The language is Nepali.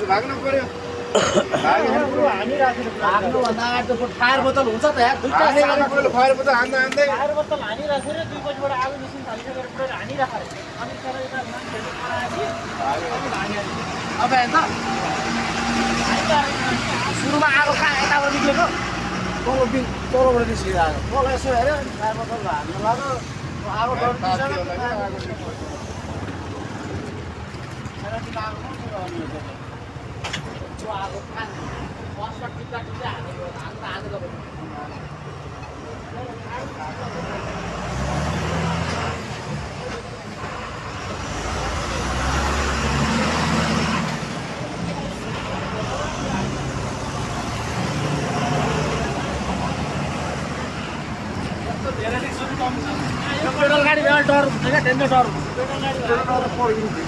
भाग्नु पर्यो फायर बोतल हुन्छ त यार फायर बोतल हान्दा हान्दै फायर बोतल हानिराखेर दुई बजीबाट आगो निस्किन थालिसकेर पुरै हानिराखेर अनि अब हेर्छ सुरुमा आगो कहाँ यताबाट निक्लेको तलबाट निस्किएर आगो तल यसो हेऱ्यो फायर बोतल हान्नु लाग्यो आगो आगो बसमा टिप्दा टिप्दै हानेको हानेको पेट्रोल गाडी डर हुन्छ क्या डेन्जर डर पेट्रोल गाडी